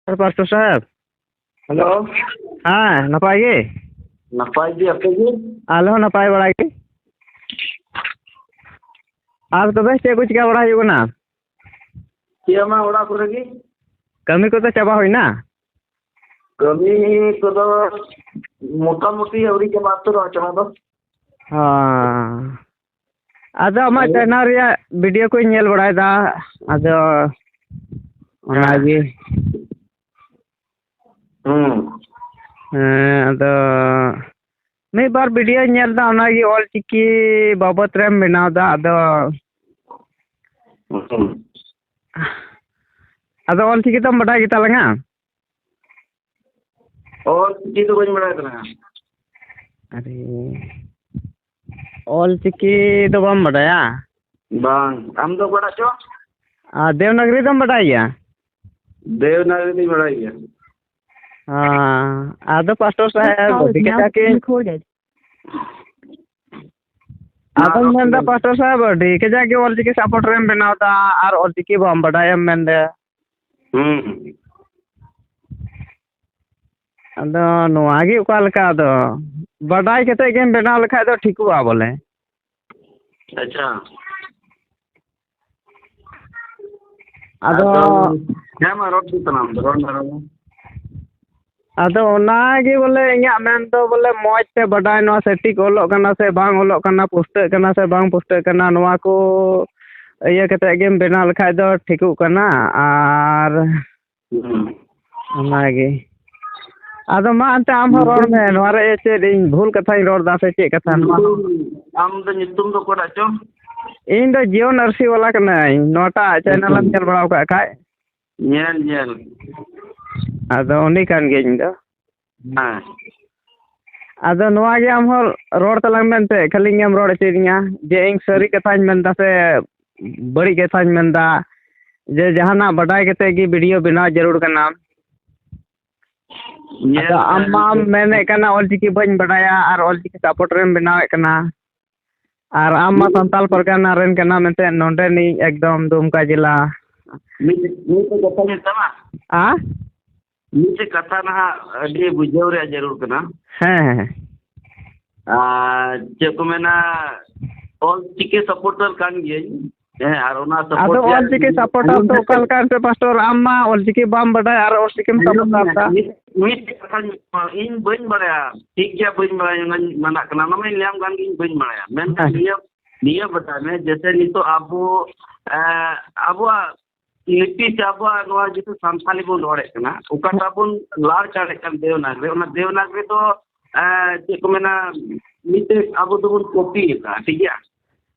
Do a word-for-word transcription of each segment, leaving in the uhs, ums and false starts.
ᱟᱨ pastor ᱥᱟᱦᱮᱵᱽ᱾ Hello. ᱦᱮᱸ, ᱱᱟᱯᱟᱭ ᱜᱮ? ᱱᱟᱯᱟᱭ ᱜᱮ, ᱟᱯᱮ ᱜᱮ? ᱟᱞᱮ ᱦᱚᱸ ᱱᱟᱯᱟᱭ ᱵᱟᱲᱟ ᱜᱮ᱾ ᱟᱨ ᱛᱚᱵᱮ ᱪᱮᱫ ᱠᱚ ᱪᱤᱠᱟ ᱵᱟᱲᱟ ᱦᱩᱭᱩᱜ ᱠᱟᱱᱟ? ᱪᱮᱫ ᱦᱚᱸ ᱵᱟᱝ, ᱚᱲᱟᱜ ᱠᱚᱨᱮ ᱜᱮ᱾ ᱠᱟᱹᱢᱤ ᱠᱚᱫᱚ ᱪᱟᱵᱟ ᱦᱩᱭᱱᱟ? ᱠᱟᱹᱢᱤ ᱠᱚᱫᱚ ᱢᱚᱴᱟᱢᱩᱴᱤ ᱟᱹᱣᱨᱤ ᱪᱟᱵᱟ ᱩᱛᱟᱹᱨᱚᱜᱼᱟ ᱪᱟᱵᱟ ᱫᱚ᱾ ᱦᱚᱸ᱾ ᱟᱫᱚ ᱟᱢᱟᱜ ᱦᱮᱸ᱾ ᱪᱮᱱᱮᱞ ᱨᱮᱭᱟᱜ ᱵᱷᱤᱰᱤᱭᱳ ᱠᱚᱧ ᱧᱮᱞ ᱵᱟᱲᱟᱭᱮᱫᱟ, ᱟᱫᱚ ᱚᱱᱟᱜᱮ᱾ ᱦᱩᱸ᱾ ᱦᱮᱸ, ᱟᱫᱚ ᱢᱤᱫ ᱵᱟᱨ ᱵᱷᱤᱰᱤᱭᱳᱧ ᱧᱮᱞ ᱮᱫᱟ, ᱚᱱᱟᱜᱮ ᱚᱞ ᱪᱤᱠᱤ ᱵᱟᱵᱚᱛ ᱨᱮᱢ ᱵᱮᱱᱟᱣ ᱮᱫᱟ, ᱟᱫᱚ ᱦᱩᱸ᱾ ᱟᱫᱚ ᱚᱞ ᱪᱤᱠᱤ ᱫᱚᱢ ᱵᱟᱰᱟᱭ ᱜᱮᱛᱟ ᱞᱟᱝᱟ? ᱚᱞ ᱪᱤᱠᱤ ᱫᱚ ᱵᱟᱹᱧ ᱵᱟᱲᱟᱭ ᱛᱟᱞᱟᱝᱟ᱾ ᱟᱨᱮ, ᱚᱞ ᱪᱤᱠᱤ ᱫᱚ ᱵᱟᱢ ᱵᱟᱰᱟᱭᱟ? ᱵᱟᱝ, ᱟᱢ ᱫᱚ ᱚᱠᱟᱴᱟᱜ ᱪᱚ? ᱟᱨ ᱫᱮᱵᱽᱱᱟᱜᱽᱨᱤ ᱫᱚᱢ ᱵᱟᱰᱟᱭ ᱜᱮᱭᱟ? ᱫᱮᱵᱽᱱᱟᱜᱽᱨᱤ ᱫᱚᱧ ᱵᱟᱲᱟᱭ ᱜᱮᱭᱟ᱾ ᱦᱮᱸ, ᱟᱫᱚ ᱯᱟᱥᱴᱚᱨ ᱥᱟᱦᱮᱵᱽ, ᱟᱹᱰᱤ ᱠᱟᱡᱟᱠ ᱜᱮ, ᱟᱫᱚᱧ ᱢᱮᱱᱫᱟ ᱯᱟᱥᱴᱚᱨ ᱥᱟᱦᱮᱵᱽ, ᱟᱹᱰᱤ ᱠᱟᱡᱟᱠ ᱜᱮ ᱚᱞ ᱪᱤᱠᱤ ᱥᱟᱯᱳᱨᱴ ᱨᱮᱢ ᱵᱮᱱᱟᱣ ᱮᱫᱟ ᱟᱨ ᱚᱞ ᱪᱤᱠᱤ ᱵᱟᱢ ᱵᱟᱰᱟᱭᱟᱢ ᱢᱮᱱᱫᱟ᱾ ᱦᱩᱸ᱾ ᱟᱫᱚ ᱱᱚᱣᱟ ᱜᱮ ᱚᱠᱟ ᱞᱮᱠᱟ, ᱟᱫᱚ ᱵᱟᱰᱟᱭ ᱠᱟᱛᱮ ᱜᱮᱢ ᱵᱮᱱᱟᱣ ᱞᱮᱠᱷᱟᱡ ᱫᱚ ᱴᱷᱤᱠᱚᱜᱼᱟ ᱵᱚᱞᱮ᱾ ᱟᱪᱪᱷᱟ᱾ ᱟᱫᱚ ᱟᱫᱚ ᱦᱮᱸ ᱢᱟ ᱨᱚᱲ ᱤᱫᱤ ᱛᱟᱞᱟᱝ ᱢᱮ, ᱨᱚᱲ ᱢᱮ, ᱨᱚᱲ ᱢᱮ᱾ ᱟᱫᱚ ᱚᱱᱟᱜᱮ ᱵᱚᱞᱮ ᱤᱧᱟᱹᱜ ᱢᱮᱱ ᱫᱚ ᱵᱚᱞᱮ ᱢᱚᱡᱽ ᱛᱮ ᱵᱟᱰᱟᱭ, ᱱᱚᱣᱟ ᱥᱚᱴᱷᱤᱠ ᱚᱞᱚᱜ ᱠᱟᱱᱟ ᱥᱮ ᱵᱟᱝ ᱚᱞᱚᱜ ᱠᱟᱱᱟ, ᱯᱩᱥᱴᱟᱹᱜ ᱠᱟᱱᱟ ᱥᱮ ᱵᱟᱝ ᱯᱩᱥᱴᱟᱹᱜ ᱠᱟᱱᱟ, ᱱᱚᱣᱟ ᱠᱚ ᱤᱭᱟᱹ ᱠᱟᱛᱮ ᱜᱮᱢ ᱵᱮᱱᱟᱣ ᱞᱮᱠᱷᱟᱡ ᱫᱚ ᱴᱷᱤᱠᱚᱜ ᱠᱟᱱᱟ᱾ ᱟᱨ ᱦᱩᱸ᱾ ᱚᱱᱟᱜᱮ᱾ ᱟᱫᱚ ᱢᱟ ᱮᱱᱛᱮ ᱟᱢ ᱦᱚᱸ ᱨᱚᱲ ᱢᱮ, ᱱᱚᱣᱟ ᱨᱮ ᱪᱮᱫ ᱤᱧ ᱵᱷᱩᱞ ᱠᱟᱛᱷᱟᱧ ᱨᱚᱲ ᱮᱫᱟ ᱥᱮ ᱪᱮᱫ ᱠᱟᱛᱷᱟ ᱱᱚᱣᱟ ᱦᱚᱸ? ᱧᱩᱛᱩᱢ, ᱟᱢ ᱫᱚ ᱧᱩᱛᱩᱢ ᱫᱚ ᱚᱠᱚᱭᱴᱟᱜ ᱪᱚ? ᱤᱧ ᱫᱚ ᱡᱤᱭᱚᱱ ᱟᱹᱨᱥᱤ ᱵᱟᱞᱟ ᱠᱟᱹᱱᱟᱹᱧ, ᱱᱚᱣᱟᱴᱟᱜ ᱪᱮᱱᱮᱞ ᱮᱢ ᱧᱮᱞ ᱵᱟᱲᱟ ᱟᱠᱟᱫ ᱠᱷᱟᱡ? ᱧᱮᱞ, ᱧᱮᱞ᱾ ᱟᱫᱚ ᱩᱱᱤ ᱠᱟᱱ ᱜᱤᱭᱟᱹᱧ ᱤᱧ ᱫᱚ᱾ ᱦᱮᱸ᱾ ᱟᱫᱚ ᱱᱚᱣᱟ ᱜᱮ ᱟᱢ ᱦᱚᱸ ᱨᱚᱲ ᱛᱟᱞᱟᱝ ᱢᱮ ᱮᱱᱛᱮ, ᱠᱷᱟᱹᱞᱤ ᱤᱧᱮᱢ ᱨᱚᱲ ᱦᱚᱪᱚᱭᱮᱫᱤᱧᱟ ᱡᱮ ᱤᱧ ᱥᱟᱹᱨᱤ ᱠᱟᱛᱷᱟᱧ ᱢᱮᱱᱫᱟ ᱥᱮ ᱵᱟᱹᱲᱤᱡ ᱠᱟᱛᱷᱟᱧ ᱢᱮᱱᱫᱟ, ᱡᱮ ᱡᱟᱦᱟᱱᱟᱜ ᱵᱟᱰᱟᱭ ᱠᱟᱛᱮ ᱜᱮ ᱵᱷᱤᱰᱤᱭᱳ ᱵᱮᱱᱟᱣ ᱡᱟᱹᱨᱩᱲ ᱠᱟᱱᱟ᱾ ᱧᱮᱞ ᱟᱫᱚ ᱟᱢ ᱢᱮ᱾ ᱢᱟᱢ ᱢᱮᱱᱮᱫ ᱠᱟᱱᱟ ᱚᱞᱪᱤᱠᱤ ᱵᱟᱹᱧ ᱵᱟᱰᱟᱭᱟ ᱟᱨ ᱚᱞᱪᱤᱠᱤ ᱥᱟᱯᱳᱨᱴ ᱨᱮᱢ ᱵᱮᱱᱟᱣᱮᱫ ᱠᱟᱱᱟ, ᱟᱨ ᱟᱢ ᱢᱟ ᱢᱤᱫ ᱥᱟᱱᱛᱟᱲ ᱯᱟᱨᱜᱟᱱᱟ ᱨᱮᱱ ᱠᱟᱱᱟᱢ ᱮᱱᱛᱮᱫ, ᱱᱚᱰᱮᱱᱤᱡ ᱮᱠᱫᱚᱢ ᱫᱩᱢᱠᱟ ᱡᱮᱞᱟ᱾ ᱢᱤᱫ, ᱢᱤᱫᱴᱮᱡ ᱠᱟᱛᱷᱟᱧ ᱢᱮᱛᱟᱢᱟ? ᱟ? ᱢᱤᱫᱴᱮᱡ ᱠᱟᱛᱷᱟ ᱱᱟᱦᱟᱜ ᱟᱹᱰᱤ ᱵᱩᱡᱷᱟᱹᱣ ᱨᱮᱭᱟᱜ ᱡᱟᱹᱨᱩᱲ ᱠᱟᱱᱟ᱾ ᱦᱮᱸ, ᱦᱮᱸ᱾ ᱟᱨ ᱪᱮᱫ ᱠᱚ ᱢᱮᱱᱟ, ᱚᱞ ᱪᱤᱠᱤ ᱥᱟᱯᱳᱨᱴᱟᱨ ᱠᱟᱱ ᱜᱤᱭᱟᱹᱧ᱾ ᱦᱮᱸ, ᱟᱨ ᱚᱱᱟ ᱟᱫᱚ ᱥᱟᱯᱳᱨᱴ ᱨᱮᱭᱟᱜ ᱚᱞ ᱪᱤᱠᱤ ᱥᱟᱯᱳᱨᱴᱟᱨ ᱫᱚ ᱚᱠᱟ ᱞᱮᱠᱟ ᱮᱱᱛᱮ ᱯᱟᱥᱴᱚᱨ? ᱟᱢ ᱢᱟ ᱚᱞ ᱪᱤᱠᱤ ᱵᱟᱢ ᱵᱟᱰᱟᱭᱟ ᱟᱨ ᱚᱞ ᱪᱤᱠᱤᱢ ᱟᱸᱡᱚᱢ ᱥᱟᱯᱳᱨᱴᱟᱨ ᱢᱮ, ᱫᱟ᱾ ᱢᱤᱫ, ᱢᱤᱫ ᱠᱟᱛᱷᱟᱧ, ᱤᱧ ᱵᱟᱹᱧ ᱵᱟᱲᱟᱭᱟ, ᱴᱷᱤᱠ ᱜᱮᱭᱟ, ᱵᱟᱹᱧ ᱵᱟᱲᱟᱭᱟ, ᱚᱱᱟᱧ ᱢᱟᱱᱟᱜ ᱠᱟᱱᱟ, ᱚᱱᱟ ᱢᱟᱧ ᱞᱟᱹᱭᱟᱢ ᱠᱟᱱ ᱜᱤᱧ, ᱵᱟᱹᱧ ᱵᱟᱲᱟᱭᱟ᱾ ᱢᱮᱱᱠᱷᱟᱱ ᱦᱮᱸ᱾ ᱱᱤᱭᱟᱹ, ᱱᱤᱭᱟᱹ ᱵᱟᱰᱟᱭ ᱢᱮ, ᱡᱮᱥᱮ ᱱᱤᱛᱚᱜ ᱟᱵᱚ, ᱮᱸ, ᱟᱵᱚᱣᱟᱜ ᱞᱤᱯᱤ ᱥᱮ ᱟᱵᱚᱣᱟᱜ ᱱᱚᱣᱟ ᱡᱮᱦᱮᱛᱩ ᱥᱟᱱᱛᱷᱟᱞᱤ ᱵᱚᱱ ᱨᱚᱲᱮᱫ ᱠᱟᱱᱟ, ᱚᱠᱟᱴᱟᱜ ᱵᱚᱱ ᱞᱟᱲ ᱪᱟᱲᱮᱫ ᱠᱟᱱ ᱫᱮᱣᱱᱟᱜᱽᱨᱤ, ᱚᱱᱟ ᱫᱮᱣᱱᱟᱜᱽᱨᱤ ᱫᱚ, ᱮᱸ, ᱪᱮᱫ ᱠᱚ ᱢᱮᱱᱟ, ᱢᱤᱫᱴᱮᱡ ᱟᱵᱚ ᱫᱚᱵᱚᱱ ᱠᱚᱯᱤ ᱟᱠᱟᱫᱼᱟ, ᱴᱷᱤᱠ ᱜᱮᱭᱟ?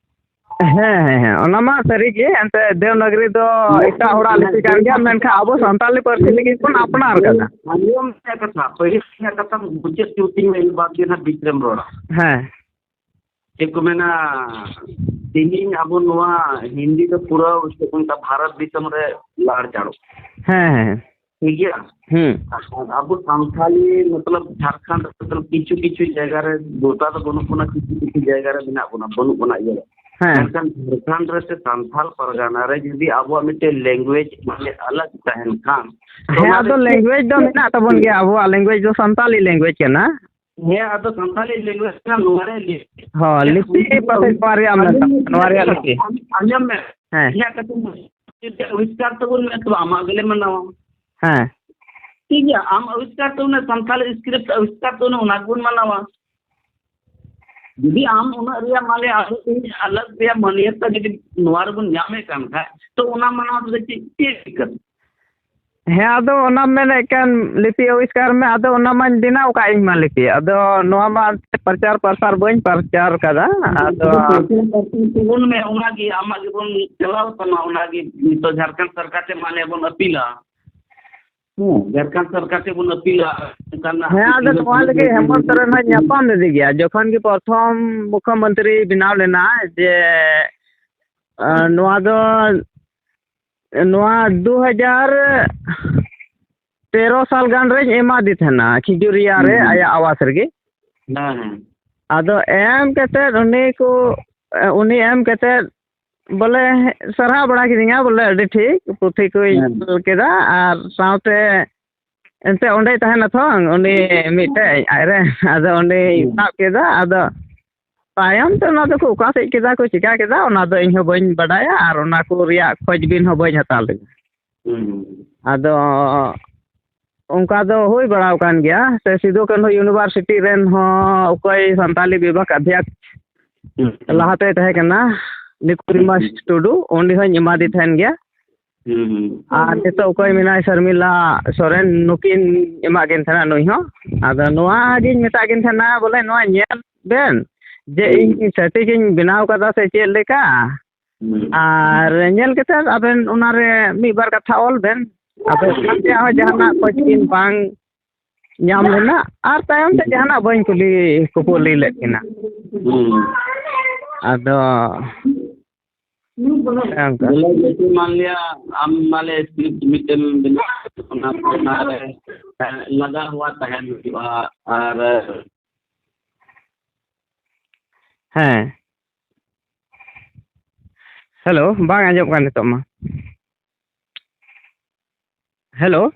ᱦᱮᱸ, ᱦᱮᱸ, ᱦᱮᱸ, ᱚᱱᱟ ᱢᱟ ᱥᱟᱹᱨᱤ ᱜᱮ, ᱮᱱᱛᱮ ᱫᱮᱣᱱᱟᱜᱽᱨᱤ ᱫᱚ ᱮᱴᱟᱜ ᱦᱚᱲᱟᱜ ᱞᱤᱯᱤ ᱠᱟᱱ ᱜᱮᱭᱟ, ᱢᱮᱱᱠᱷᱟᱱ ᱟᱵᱚ ᱥᱟᱱᱛᱟᱞᱤ ᱯᱟᱹᱨᱥᱤ ᱞᱟᱹᱜᱤᱫ ᱵᱚᱱ ᱟᱯᱱᱟᱨ ᱠᱟᱫᱟ᱾ ᱟᱸᱡᱚᱢ ᱨᱮᱭᱟᱜ ᱠᱟᱛᱷᱟ, ᱯᱟᱹᱦᱤᱞ ᱨᱮᱭᱟᱜ ᱠᱟᱛᱷᱟ ᱢᱩᱪᱟᱹᱫ ᱪᱩᱴᱤ ᱢᱮ, ᱤᱱᱟᱹ ᱵᱟᱫᱽ ᱜᱮ ᱱᱟᱦᱟᱜ ᱵᱤᱪ ᱨᱮᱢ ᱨᱚᱲᱟ᱾ ᱦᱮᱸ᱾ ᱪᱮᱫ ᱠᱚ ᱢᱮᱱᱟ, ᱛᱮᱦᱮᱧ ᱟᱵᱚ ᱱᱚᱣᱟ ᱦᱤᱱᱫᱤ ᱫᱚ ᱯᱩᱨᱟᱹ ᱪᱮᱫ ᱠᱚ ᱢᱮᱛᱟᱜᱼᱟ, ᱵᱷᱟᱨᱚᱛ ᱫᱤᱥᱚᱢ ᱨᱮ ᱞᱟᱲ ᱪᱟᱲᱚᱜ᱾ ᱦᱮᱸ, ᱦᱮᱸ᱾ ᱴᱷᱤᱠ ᱜᱮᱭᱟ? ᱦᱩᱸ᱾ ᱟᱨ ᱟᱵᱚ ᱥᱟᱱᱛᱷᱟᱞᱤ, ᱢᱚᱛᱞᱚᱵ, ᱡᱷᱟᱲᱠᱷᱚᱸᱰ ᱨᱮ ᱠᱤᱪᱷᱩ ᱠᱤᱪᱷᱩ ᱡᱟᱭᱜᱟ ᱨᱮ ᱜᱚᱴᱟ ᱫᱚ ᱵᱟᱹᱱᱩᱜ ᱵᱚᱱᱟ, ᱠᱤᱪᱷᱩ ᱠᱤᱪᱷᱩ ᱡᱟᱭᱜᱟ ᱨᱮ ᱢᱮᱱᱟᱜ ᱵᱚᱱᱟ, ᱵᱟᱹᱱᱩᱜ ᱵᱚᱱᱟ ᱤᱭᱟᱹ ᱨᱮ᱾ ᱦᱮᱸ᱾ ᱢᱮᱱᱠᱷᱟᱱ ᱡᱷᱟᱲᱠᱷᱚᱸᱰ ᱨᱮ ᱥᱮ ᱥᱟᱱᱛᱷᱟᱞ ᱯᱟᱨᱜᱟᱱᱟ ᱨᱮ ᱡᱩᱫᱤ ᱟᱵᱚᱣᱟᱜ ᱢᱤᱫᱴᱮᱱ language ᱢᱟᱱᱮ ᱟᱞᱟᱜᱽ ᱛᱟᱦᱮᱱ ᱠᱷᱟᱱ, ᱛᱚ ᱦᱮᱸ, ᱚᱱᱟ ᱟᱫᱚ ᱨᱮ language ᱫᱚ ᱢᱮᱱᱟᱜ ᱛᱟᱵᱚᱱ ᱜᱮᱭᱟ, ᱟᱵᱚᱣᱟᱜ language ᱫᱚ ᱥᱟᱱᱛᱟᱞᱤ language ᱠᱟᱱᱟ᱾ ᱦᱮᱸ, ᱟᱫᱚ ᱥᱟᱱᱛᱟᱞᱤ language ᱠᱟᱱᱟ, ᱱᱚᱣᱟ ᱨᱮ ᱞᱤᱯᱤ᱾ ᱦᱚᱸ, ᱞᱤᱯᱤ ᱯᱟᱥᱮᱡ ᱱᱚᱣᱟ ᱨᱮᱭᱟᱜ ᱢᱮᱱᱟᱜ, ᱱᱚᱣᱟ ᱨᱮᱭᱟᱜ ᱞᱤᱯᱤ᱾ ᱟᱸᱡᱚᱢ ᱢᱮ᱾ ᱦᱮᱸ᱾ ᱤᱧᱟᱹᱜ ᱠᱟᱛᱷᱟ ᱟᱹᱣᱤᱥᱠᱟᱨ ᱛᱟᱵᱚᱱ ᱢᱮ, ᱛᱚᱵᱮ ᱟᱢᱟᱜ ᱜᱮᱞᱮ ᱢᱟᱱᱟᱣᱟ᱾ ᱦᱮᱸ᱾ ᱴᱷᱤᱠ ᱜᱮᱭᱟ, ᱟᱢ ᱟᱹᱣᱤᱥᱠᱟᱨ ᱛᱟᱵᱚᱱ ᱢᱮ, ᱥᱟᱱᱛᱟᱞᱤ script ᱟᱹᱣᱤᱥᱠᱟᱨ ᱛᱟᱵᱚᱱ ᱢᱮ, ᱚᱱᱟ ᱜᱮᱵᱚᱱ ᱢᱟᱱᱟᱣᱟ᱾ ᱡᱩᱫᱤ ᱟᱢ ᱩᱱᱟᱹᱜ ᱨᱮᱭᱟᱜ ᱢᱟᱱᱮ ᱟᱞᱟᱜᱽ ᱨᱮᱭᱟᱜ ᱢᱟᱹᱱᱭᱟᱹᱛᱟ ᱡᱩᱫᱤ ᱱᱚᱣᱟ ᱨᱮᱵᱚᱱ ᱧᱟᱢᱮᱫ ᱠᱟᱱ ᱠᱷᱟᱡ, ᱛᱚ ᱚᱱᱟ ᱢᱟᱱᱟᱣ ᱛᱮᱫᱚ ᱪᱮᱫ, ᱪᱮᱫ ᱫᱤᱠᱠᱟᱛ? ᱦᱮᱸ, ᱟᱫᱚ ᱚᱱᱟ ᱢᱮᱱᱮᱫ ᱠᱟᱱ ᱞᱤᱯᱤ ᱟᱹᱣᱤᱥᱠᱟᱨ ᱢᱮ, ᱟᱫᱚ ᱚᱱᱟ ᱢᱟᱧ ᱵᱮᱱᱟᱣ ᱠᱟᱜ ᱤᱧ ᱢᱟ ᱞᱤᱯᱤ, ᱟᱫᱚ ᱱᱚᱣᱟ ᱢᱟ ᱯᱨᱚᱪᱟᱨ ᱯᱨᱚᱥᱟᱨ ᱵᱟᱹᱧ ᱯᱨᱚᱪᱟᱨ ᱠᱟᱫᱟ, ᱟᱫᱚ ᱛᱟᱵᱚᱱ ᱢᱮ, ᱚᱱᱟᱜᱮ ᱟᱢᱟᱜ ᱜᱮᱵᱚᱱ ᱪᱟᱞᱟᱣ ᱛᱟᱢᱟ, ᱚᱱᱟᱜᱮ ᱱᱤᱛᱚᱜ ᱡᱷᱟᱲᱠᱷᱚᱸᱰ ᱥᱚᱨᱠᱟᱨ ᱴᱷᱮᱱ ᱢᱟᱱᱮ ᱵᱚᱱ ᱟᱹᱯᱤᱞᱟ᱾ ᱦᱮᱸ, ᱡᱷᱟᱲᱠᱷᱚᱸᱰ ᱥᱚᱨᱠᱟᱨ ᱴᱷᱮᱱ ᱵᱚᱱ ᱟᱹᱯᱤᱞᱟ, ᱚᱱᱠᱟᱱᱟᱜ ᱦᱮᱸ, ᱟᱫᱚ ᱱᱚᱣᱟ ᱞᱟᱹᱜᱤᱫ ᱦᱮᱢᱚᱱᱛ ᱥᱚᱨᱮᱱ ᱦᱚᱸᱭ ᱧᱟᱯᱟᱢ ᱞᱮᱫᱮ ᱜᱮᱭᱟ, ᱡᱚᱠᱷᱚᱱ ᱜᱮ ᱯᱨᱚᱛᱷᱚᱢ ᱢᱩᱠᱷᱚᱢᱚᱱᱛᱨᱤ ᱵᱮᱱᱟᱣ ᱞᱮᱱᱟ, ᱡᱮ, ᱟᱸ, ᱱᱚᱣᱟ ᱫᱚ ᱱᱚᱣᱟ ᱫᱩ ᱦᱟᱡᱟᱨ ᱛᱮᱨᱚ ᱥᱟᱞ ᱜᱟᱱ ᱨᱮᱧ ᱮᱢᱟᱫᱮ ᱛᱟᱦᱮᱱᱟ ᱠᱷᱤᱡᱩᱨᱤᱭᱟ ᱨᱮ, ᱦᱩᱸ, ᱦᱩᱸ᱾ ᱟᱭᱟᱜ ᱟᱣᱟᱥ ᱨᱮᱜᱮ᱾ ᱦᱮᱸ, ᱦᱮᱸ᱾ ᱟᱫᱚ ᱮᱢ ᱠᱟᱛᱮᱫ ᱩᱱᱤ ᱠᱚ, ᱩᱱᱤ ᱮᱢ ᱠᱟᱛᱮᱫ ᱵᱚᱞᱮ ᱥᱟᱨᱦᱟᱣ ᱵᱟᱲᱟ ᱠᱤᱫᱤᱧᱟ, ᱵᱚᱞᱮ ᱟᱹᱰᱤ ᱴᱷᱤᱠ, ᱯᱩᱛᱷᱤ ᱠᱚᱧ ᱦᱮᱸ᱾ ᱚᱞ ᱠᱮᱫᱟ ᱟᱨ ᱥᱟᱶᱛᱮ ᱮᱱᱛᱮ ᱚᱸᱰᱮᱭ ᱛᱟᱦᱮᱱᱟ ᱛᱚ, ᱩᱱᱤ ᱢᱤᱫᱴᱮᱡ ᱟᱡᱨᱮᱱ, ᱟᱫᱚ ᱚᱸᱰᱮᱭ ᱦᱩᱸ᱾ ᱥᱟᱵ ᱠᱮᱫᱟ, ᱟᱫᱚ ᱛᱟᱭᱚᱢ ᱛᱮ ᱚᱱᱟ ᱫᱚᱠᱚ ᱚᱠᱟ ᱥᱮᱫ ᱠᱮᱫᱟ ᱠᱚ, ᱪᱤᱠᱟ ᱠᱮᱫᱟ, ᱚᱱᱟ ᱫᱚ ᱤᱧ ᱦᱚᱸ ᱵᱟᱹᱧ ᱵᱟᱰᱟᱭᱟ, ᱟᱨ ᱚᱱᱟ ᱠᱚ ᱨᱮᱭᱟᱜ ᱠᱷᱚᱡᱽ ᱵᱤᱱ ᱦᱚᱸ ᱵᱟᱹᱧ ᱦᱟᱛᱟᱣ ᱞᱮᱫᱟ᱾ ᱦᱩᱸ᱾ ᱟᱫᱚ ᱚᱱᱠᱟ ᱫᱚ ᱦᱩᱭ ᱵᱟᱲᱟᱣ ᱟᱠᱟᱱ ᱜᱮᱭᱟ, ᱥᱮ ᱥᱤᱫᱩ ᱠᱟᱹᱱᱦᱩ ᱤᱭᱩᱱᱤᱵᱷᱟᱨᱥᱤᱴᱤ ᱨᱮᱱ ᱦᱚᱸ ᱚᱠᱚᱭ ᱥᱟᱱᱛᱟᱞᱤ ᱵᱤᱵᱷᱟᱜᱽ ᱚᱫᱷᱭᱚᱠᱥ ᱦᱩᱸ᱾ ᱞᱟᱦᱟᱛᱮᱭ ᱛᱟᱦᱮᱸ ᱠᱟᱱᱟ, ᱱᱤᱠᱩᱨᱤᱢᱟᱥ ᱦᱩᱸ᱾ ᱴᱩᱰᱩ, ᱩᱱᱤ ᱦᱚᱸᱧ ᱮᱢᱟᱫᱮ ᱛᱟᱦᱮᱱ ᱜᱮᱭᱟ᱾ ᱦᱩᱸ, ᱦᱩᱸ᱾ ᱟᱨ ᱱᱤᱛᱚᱜ ᱚᱠᱚᱭ ᱢᱮᱱᱟᱭ, ᱥᱚᱨᱢᱤᱞᱟ ᱥᱚᱨᱮᱱ, ᱱᱩᱠᱤᱱ ᱮᱢᱟᱜ ᱠᱤᱱ ᱛᱟᱦᱮᱱᱟ ᱱᱩᱭ ᱦᱚᱸ᱾ ᱟᱫᱚ ᱱᱚᱣᱟ ᱜᱤᱧ ᱢᱮᱛᱟᱜ ᱠᱤᱱ ᱛᱟᱦᱮᱱᱟ, ᱵᱚᱞᱮ ᱱᱚᱣᱟ ᱧᱮᱞ ᱵᱮᱱ ᱡᱮ ᱦᱩᱸ᱾ ᱤᱧ ᱥᱟᱹᱴᱤᱠ ᱤᱧ ᱵᱮᱱᱟᱣ ᱠᱟᱫᱟ ᱥᱮ ᱪᱮᱫ ᱞᱮᱠᱟ, ᱦᱩᱸ᱾ ᱟᱨ ᱧᱮᱞ ᱠᱟᱛᱮ ᱟᱵᱮᱱ ᱚᱱᱟᱨᱮ ᱢᱤᱫ ᱵᱟᱨ ᱠᱟᱛᱷᱟ ᱚᱞ ᱵᱮᱱ᱾ ᱟᱫᱚ ᱚᱱᱟ ᱨᱮᱭᱟᱜ ᱦᱚᱸ ᱡᱟᱦᱟᱱᱟᱜ ᱠᱚ ᱪᱤᱱ ᱵᱟᱝ ᱧᱟᱢ ᱞᱮᱱᱟ, ᱟᱨ ᱛᱟᱭᱚᱢ ᱛᱮ ᱡᱟᱦᱟᱱᱟᱜ ᱵᱟᱹᱧ ᱠᱩᱞᱤ ᱠᱩᱯᱩᱞᱤ ᱞᱮᱫ ᱠᱤᱱᱟ᱾ ᱦᱩᱸ᱾ ᱟᱫᱚ ᱚᱱᱮ ᱚᱱᱠᱟ᱾ ᱵᱚᱞᱮ, ᱡᱮᱭᱥᱮ ᱢᱟᱱ ᱞᱤᱭᱟ, ᱟᱢ ᱢᱟᱱᱮ script ᱢᱤᱫᱴᱮᱱ ᱵᱮᱱᱟᱣ, ᱚᱱᱟ, ᱚᱱᱟ ᱨᱮ, ᱮ, ᱞᱟᱜᱟᱣ ᱦᱩᱭᱩᱜᱼᱟ, ᱛᱟᱦᱮᱱ ᱦᱩᱭᱩᱜᱼᱟ, ᱟᱨ ᱦᱮᱸ᱾ ᱦᱮᱞᱳ, ᱵᱟᱝ ᱟᱸᱡᱚᱢᱚᱜ ᱠᱟᱱ ᱱᱤᱛᱚᱜ ᱢᱟ᱾ ᱦᱮᱞᱳ?